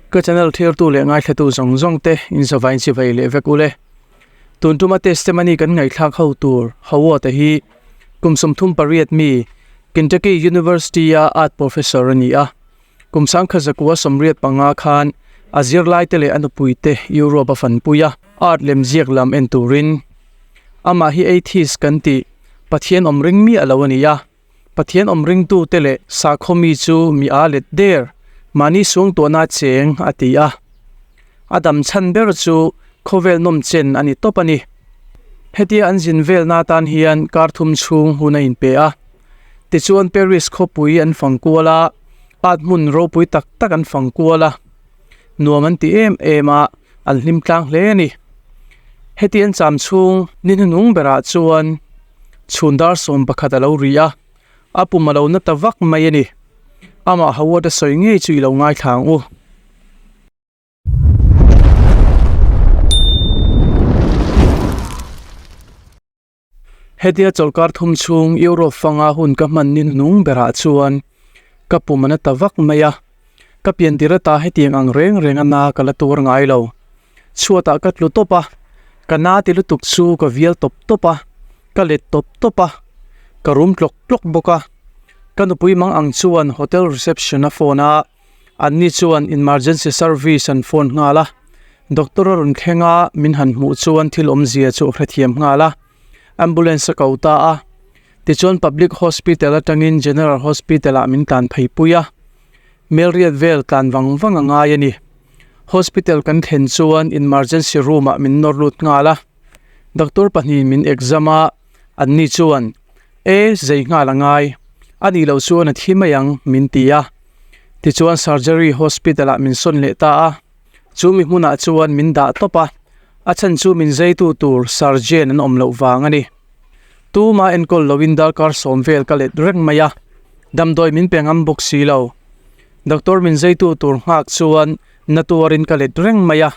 Ka channel thirtu leh ngaithlatu zawng zawng te in zavain chivei leh vek ule. Tun tuma testimony kan ngaihthlak ho tur Howard-a hi kum 38 mi Kentucky University-a art professor a ni a. Kum 1985 khan a zirlai te leh a nupui te Europe a fanpui a, art lemziak lam en turin. Amah hi atheist kan tih Pathian awm ring miah lo a ni a. Pathian awm ringtute leh sakhaw mi chu mi aa let der, mahni suangtuahna cheng a ti a. A dam chhan ber chu khawvel nawm chen a ni tawp a ni. Hetia an zin velna atan hian kar thum chhung hun a inpe a. Tichuan Paris khawpui an fang kual a, art hmun ropui tak tak an fang kual a. Nuam an ti em em a, an hlim tlang hle a ni. Heti an cham chhung ni hnuhnung berah chuan chhun dar 11 a lo ri a, a pum a lo na ta vak mai a ni. Amah Howard a sawi ngei chu i lo ngaithla ang u. Hetia chawlhkar thum chhung Europe fanga hun ka hman ni hnung berah chuan ka pum a na ta vak mai a, ka piantir ata hetiang ang reng reng a na ka la tuar ngai lo. Chhuatah ka tlu tawp a, ka na ti lutuk chu ka vial tawp tawp a, ka let tawp tawp a, ka rum tlawk tlawk bawk a. Ka nupui mang ang chuan hotel reception a phone a, Anni chuan emergency service an phone nghal a, doctor a rawn thleng a, min han hmuh chuan thil awmzia chu a hrethiam nghal a, ambulance a ko ta a, tichuan public hospital atangin general hospital ah min tlan phei pui a, melriat vel tlan vang vang a ngai a ni. Hospital kan thlen chuan emergency room ah min nawr lut nghal a, doctor pahnihin min exam a, anni chuan E, zei nghal a ngai. A nih loh chuan a thi mai ang, min ti a. Tichuan surgery hospital ah min sawn leh ta a. Chu mi hmunah chuan min dah tawp a, a chhan chu min zeitu tur surgeon an awm loh vang a ni. Tuma enkawl loin darkar sawm vel ka let reng mai a, damdawi min pe ngam bawk si lo. Doctor min zeitu tur nghak chuan na tuarin ka let reng mai a.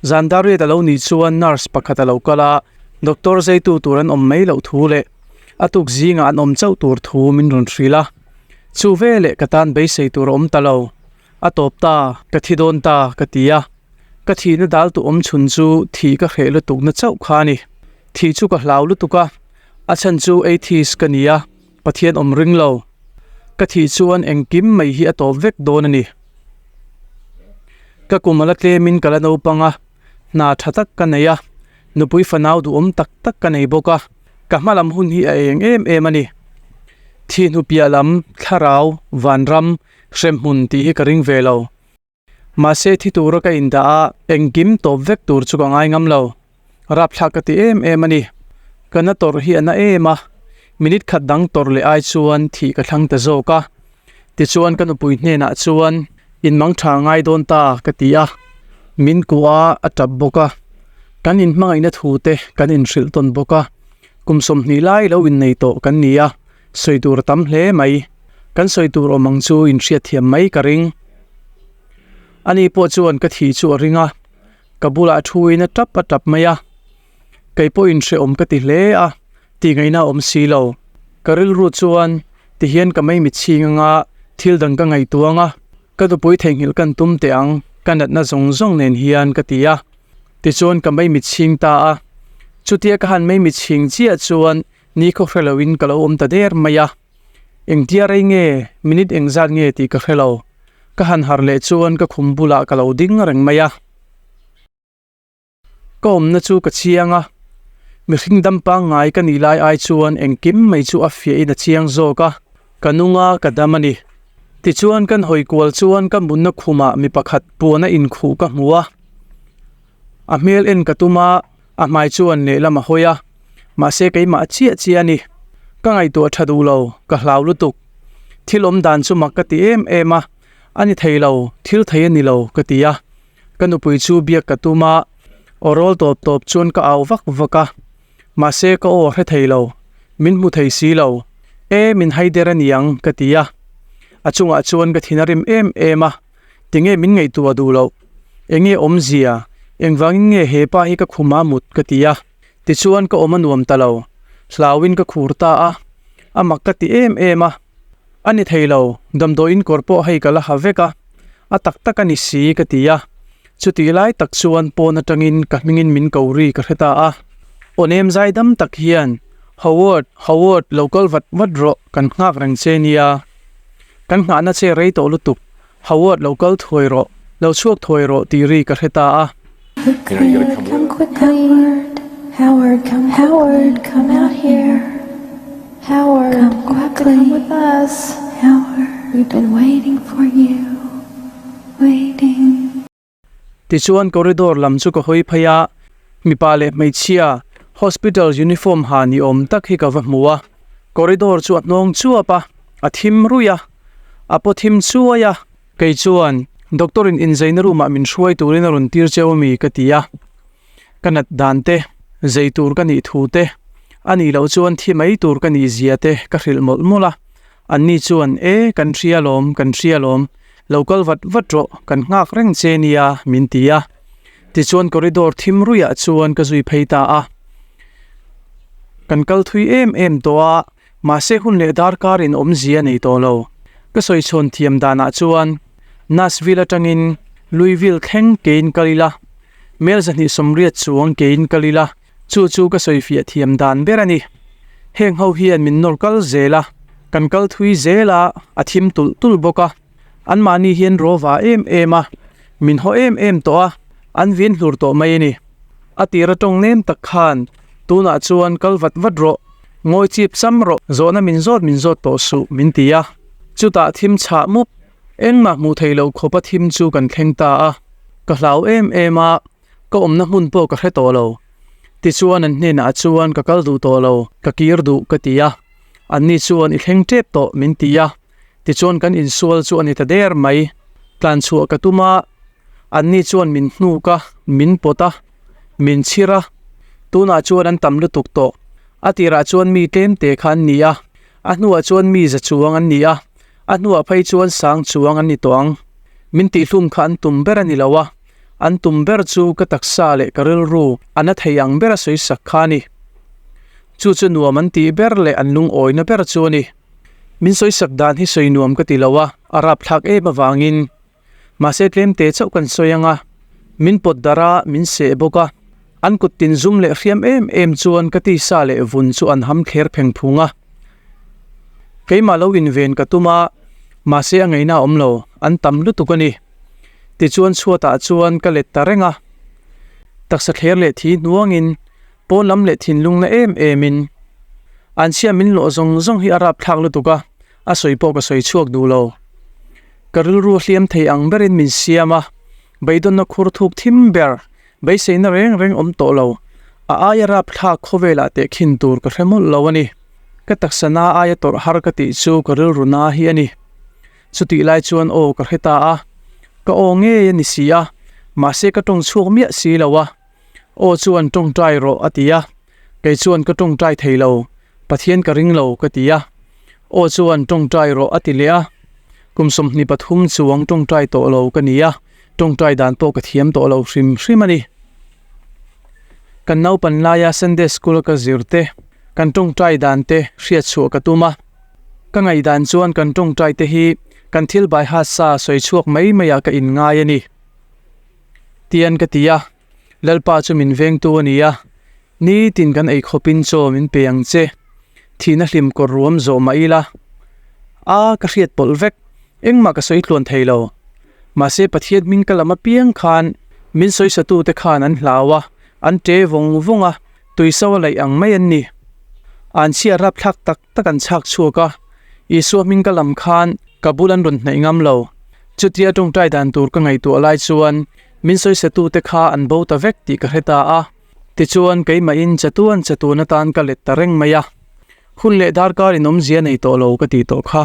Zan dar riat a lo nih chuan nurse pakhat a lo kal a, doctor zeitu tur an awm mai loh thu leh a tuk zingah an awm chauh tur thu min rawn hrilh a. Chu veleh ka tan beisei tur a awm ta lo. A tawp ta, ka thi dawn ta ka ti a. Ka thihna dal tu awm chhun chu thih ka hreh lutuk na chauh kha a ni. Thih chu ka hlau lutuk a, a chhan chu atheist ka ni a, Pathian awm ring lo. Ka thih chuan engkim mai hi a tawp vek dawn a ni. Ka kum a la tlemin ka la naupang a, hna tha tak ka nei a, nupui fanau duhawm tak tak ka nei bawk a, ka hma lam hun hi a eng em em a ni. Thih hnu piah lam, thlarau, vanram, hremhmun tih hi ka ring ve lo. Mahse thi tura ka indah a, engkim tawp vek tur chu ka ngai ngam lo. Rapthlak ka ti em em a ni. Ka na tawrh hi a na em a, minute khat dang tawrh leh ai chuan thih ka thlang ta zawk a. Tichuan ka nupui hnenah chuan inmang tha ngai dawn ta ka ti a, min kuah a, a tap bawk a. Kan inhmangaihna thu te kan inhrilh tawn bawk a, kum 20 lai lo innei tawh kan ni a, sawi tur a tam hle mai. Kan sawi tur awm ang chu inhriatthiam mai ka ring. Ani pawh chuan ka thih chu a ring a, ka bulah thuin a tap a tap mai a. Kei pawhin hrehawm ka ti hle a, tih ngaihna a awm si lo. Ka rilru chuan tihian ka mai mitchhing anga thil dang ka ngaihtuah anga ka nupui theihnghilh kan tum teh ang, ka natna zawng zawng nen hian ka ti a. Tichuan ka mai mitchhing ta a. Chutia ka han mai mitchhing chiah chuan ni khaw hre loin ka lo awm ta der mai a. Engtia rei nge, minute engzat nge tih ka hre lo. Ka han harh leh chuan ka khum bulah ka lo ding reng mai a. Ka awmna chu ka chiang a, mihring dam pangngai ka nih lai ai chuan engkim mai chu a fiahin a chiang zawk a, ka nung a, ka dam a ni. Tichuan kan hawi kual chuan ka mutna khumah mi pakhat puan a inkhuh ka hmu a. A hmel en ka tum a, A hmai chuan lehlam a hawi a, mahse keimah chiah chiah a ni. Ka ngaihtuah tha duh lo, ka hlau lutuk. Thil awm dan chu mak ka ti em em a, a ni thei lo, thil thei a ni lo ka ti a. Ka nupui chu biak ka tum a, aw rawl tawp tawp chuan ka au vak vak a, mahse ka aw a hre thei lo, min hmu thei si lo. E, min haider a niang ka ti a. A chungah chuan ka thin a rim em em a. Tinge min ngaihtuah duh loh? Enge awmzia? Engvangin nge he pa hi ka khum a mut ka ti a. Tichuan ka awm a nuam ta lo. Hlauin ka khur ta a. A mak ka ti em em a. A ni thei lo, damdawiin kawr pawh hei ka la ha vek a. A tak tak a ni si ka ti a. Chutih lai tak chuan pawn atangin ka hmingin min ko ri ka hre ta a. Aw nem zai dam tak hian, Howard, Howard, lo kal vat vat rawh, kan nghak reng che nia. Kan nghahna che rei tawh lutuk, Howard lo kal thuai rawh, lo chhuak thuai rawh tih ri ka hre ta a. Come quickly, Howard, Howard, come Howard, come out here. Howard, come quickly, come with us. Howard, we've been waiting for you, waiting. Tichuan corridor lam chu ka hawi phei a, mipa leh hmeichhia hospital uniform ha ni awm tak hi ka va hmu a, corridor chu a hnawng chuap a, a thim ruih a, a paw thim chuai a. Kei chuan doctor in inzeina room ah min hruai turin a rawn tir cheu ami ka ti a, ka nat dan te, zei tur ka nih thu te, a nih loh chuan thi mai tur ka nih zia te ka hrilh mawlh mawlh a, anni chuan e kan hria alawm, kan hria alawm, lo kal vat vat rawh, kan nghak reng che nia min ti a. Tichuan corridor thim ruihah chuan ka zui phei ta a. Kan kal thui em em tawh a, mahse hun leh darkar in awmzia nei tawh lo. Ka sawi chhawn thiam danah chuan Nashville atangin Louisville thleng kein kal ila, Mel 280 chuang kein kal ila, chu chu ka sawi fiah thiam dan ber a ni. Heng ho hian min nawr kal zel a, kan kal thui zel a, a thim tulh tulh bawk a. Anmahni hian rawva em em a, min haw em em tawh a, an vin hlur tawh mai a ni. A tir atawng nem tak khan, tunah chuan kal vat vat rawh, ngawi chip cham rawh, zawhna min zawt min zawt tawh suh, min ti a. Chutah thim chhah mup Engmah hmuh theih loh khawpa thim chu kan thleng ta a, ka hlau em em a, ka awmna hmun pawh ka hre tawh lo. Tichuan an hnenah chuan ka kal duh tawh lo, ka kir duh ka ti a. Anni chuan i thleng tep tawh min ti a, tichuan kan insual chu a ni ta der mai. Tlan chhuah ka tum a, anni chuan min hnuk a, min pawt a, min chhir a. Tunah chuan an tam lutuk tawh. A tirah chuan mi tlem te kha an ni a, a hnuah chuan mi za chuang an ni a. A hnuah phei chuan sang chuang an ni tawh ang. Min tihhlum kha an tum ber a ni lo a, an tum ber chu ka taksa leh ka rilru a na thei ang bera sawisak kha a ni. Chu chu nuam an tih ber leh an lungawina ber chu a ni. Min sawisak dan hi sawi nuam ka ti lo a, a rapthlak em avangin. Mahse tlemte chauh kan sawi ang a, min pawt darh a, min seh bawk a. An kut tin zum leh hriam em em chuan ka tisa leh vun chu an ham thler pheng phung a. Keimah lo inven ka tum a, mahse a ngaihna a awm lo, an tam lutuk a ni. Tichuan chhuatah chuan ka let ta reng a. Taksa thler leh thi hnuangin, pawn lam leh thinlung na em emin. An chhia min lawh zawng zawng hi a rapthlak lutuk a, a sawi pawh ka sawi chhuak duh lo. Ka rilru hliam thei ang berin min siam a, beidawnna khur thuk thim ber, beiseina reng reng awm tawh lo. A aia rapthlak khawvelah tehkhin tur ka hre mawlh lo a ni. Ka taksa na aia tawrh har ka tih chu ka rilru na hi a ni. Chutih lai chuan aw ka hre ta a, ka aw ngei a ni si a, mahse ka tawng chhuak miah si lo a. Aw chuan tawngtai rawh a ti a, kei chuan ka tawngtai thei lo, Pathian ka ring lo ka ti a. Aw chuan tawngtai rawh a ti leh a, kum 23 chuang tawngtai tawh lo ka ni a, tawngtai dan pawh ka thiam tawh lo hrim hrim a ni. Kan naupan laia Sunday School a ka zir te, kan tawngtai dan te hriat chhuah ka tum a. Ka ngaihdan chuan kan tawngtai te hi kan thil baihasa sawi chhuak mai maiah ka inngai a ni. Tian ka ti a, Lalpa chu min vengtu a ni a, nitin kan ei khawpin chaw min pe ang che, thihna hlim kawr ruam zawh mah ila. A, ka hriat pawlh vek, engmah ka sawi tluan thei lo. Mahse Pathian hming ka lam apiang khan min sawisatute khan an hlau a, an ṭe vawng vawng a, tuiso a laih ang mai an ni. An chhiat rapthlak tak tak an chhak chhuak a, Isua hming ka lam khan ka bul an rawn hnaih ngam lo. Chutia tawngtai dan tur ka ngaihtuah lai chuan min sawisatute kha an bo ta vek tih ka hre ta a. Tichuan keimahin chatuan chatuan atan ka let ta reng mai a. Hun leh darkar in awmzia nei tawh lo ka tih tawh kha.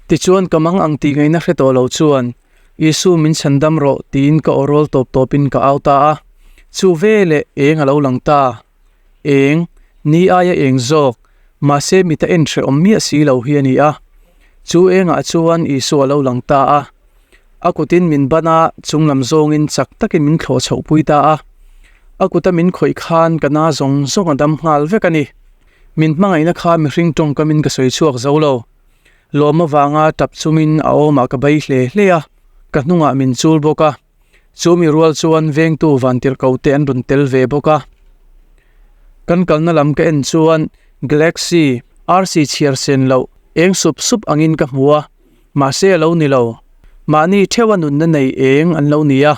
Tichuan ka mang ang tih ngaihna hre tawh lo chuan Isu min chhandam rawh tiin ka aw rawl tawp tawpin ka au ta a. Chu veleh eng a lo lang ta. Eng, ni aia eng zawk, mahse mita en hrehawm miah si lo hi a ni a. Chu engah chuan Isua a lo lang ta a. A kutin min ban a, chunglam zawngin chak takin min thlawh chhoh pui ta a. A kuta min khawih khan ka na zawng zawng a dam nghal vek a ni. Min hmangaihna kha mihring tawngkamin ka sawi chhuak zo lo. Lawm avanga tap chungin a awmah ka bei hle hle a. Ka hnungah min chul bawk a, chu mi rual chuan vengtu vantirhko te an rawn tel ve bawk a. Kan kalna lam ka en chuan Galaxy arsi chhiar sen loh eng sup sup angin ka hmu a, mahse a lo ni lo. Mahni theuha nunna nei eng an lo ni a,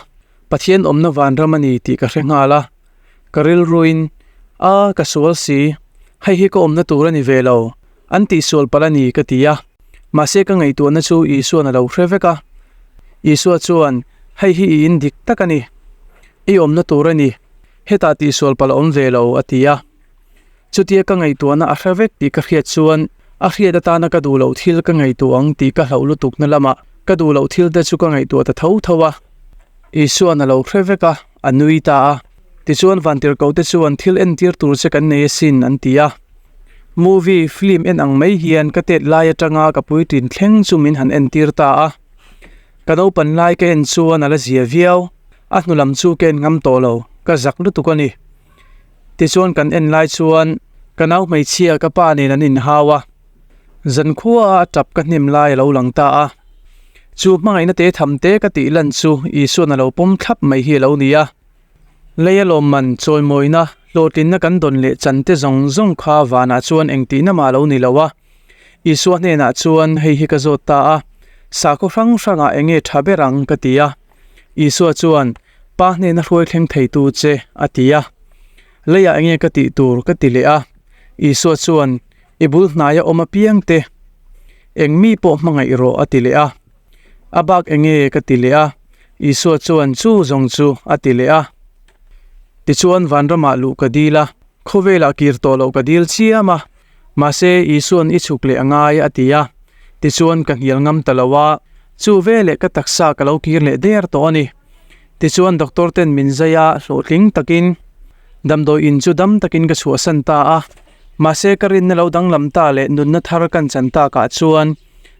Pathian awmna vanram a ni tih ka hre nghal a. Ka rilruin, A, ka sual si, hei hi ka awmna tur a ni ve lo, an tihsual palh a ni ka ti a. Mahse ka ngaihtuahna chu Isua'n a lo hre vek a. Isua chuan, Hei hi i in dik tak a ni. I awmna tur a ni. Hetah tihsual palh a awm ve lo, a ti a. Chutia ka ngaihtuahna a hre vek tih ka hriat chuan a hriat atana ka duh loh thil ka ngaihtuah ang tih ka hlauh lutukna lamah ka duh loh thil te chu ka ngaihtuah ta tho tho a. Isua'n a lo hre vek a, a nui ta a. Tichuan Vantirhkoh te chuan thil entir tur che kan nei asin an ti a. Movie, film en ang mai hian ka tet lai atanga ka puitlin thleng chu min han entir ta a. Ka naupan lai ka en chuan a la zia viau, a hnu lam chu ka en ngam tawh lo, ka zak lutuk a ni. Tichuan kan en lai chuan ka nau hmeichhia ka pa nen an inhau a, zankhua a tap ka hnem lai a lo lang ta a. Chu hmangaihna te tham te ka tih lan chu Isua'n a lo pawm thlap mai hi a lo ni a. Leia lawmman, chawimawina, hlawhtlinna kan dawn leh chan te zawng zawng kha vanah chuan engtihna mah lo ni lo a. Isua hnenah chuan hei hi ka zawt ta a, Sakhaw hrang hrangah eng nge tha ber ang? ka ti a. Isua chuan, Pa hnena hruai thleng theitu che, a ti a. Leiah eng nge ka tih tur? ka ti leh a. Isua chuan, I bul hnaia awm apiang te, eng mi pawh hmangaih rawh, a ti leh a. A bak eng nge ka ti leh a? Isua chuan chu zawng chu a ti leh a. Tichuan vanramah luh ka dil a, khawvelah kir tawh loh ka dil chiam a. Mahse Isua'n i chhuk leh a ngai a ti a. Tichuan ka hnial ngam ta lo a, chu veleh ka taksa ka lo kir leh der tawh a ni. Tichuan doctor ten min zai a, hlawhtling takin damdawi in chu dam takin ka chhuahsan ta a. Mahse ka rinna lo danglam ta leh nunna thar kan chan takah chuan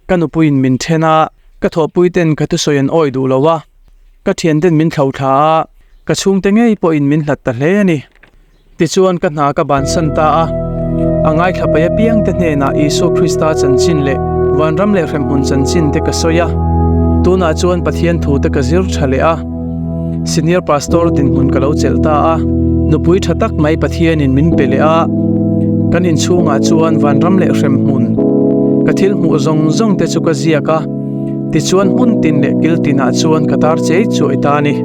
Ka nupuiin min then a, ka thawhpuiten ka thusawi an awi duh lo a, ka thianten min thlo thla a, ka chhungte ngei pawhin min hlat ta hle a ni. Tichuan ka hna ka bansan ta a, a ngaithla paih apiangte hnenah Isua Krista chanchin leh vanram leh hremhmun chanchin te ka sawi a, tunah chuan Pathian thu te ka zir tha leh a, Senior Pastor dinhmun ka lo chelh ta a, nupui tha tak mai Pathianin min pe leh a, kan inchhungah chuan vanram leh hremhmun ka thil hmuh zawng zawng te chu ka ziak a, tichuan hmun tin leh kil tinah chuan ka tar chei chuai ta a ni.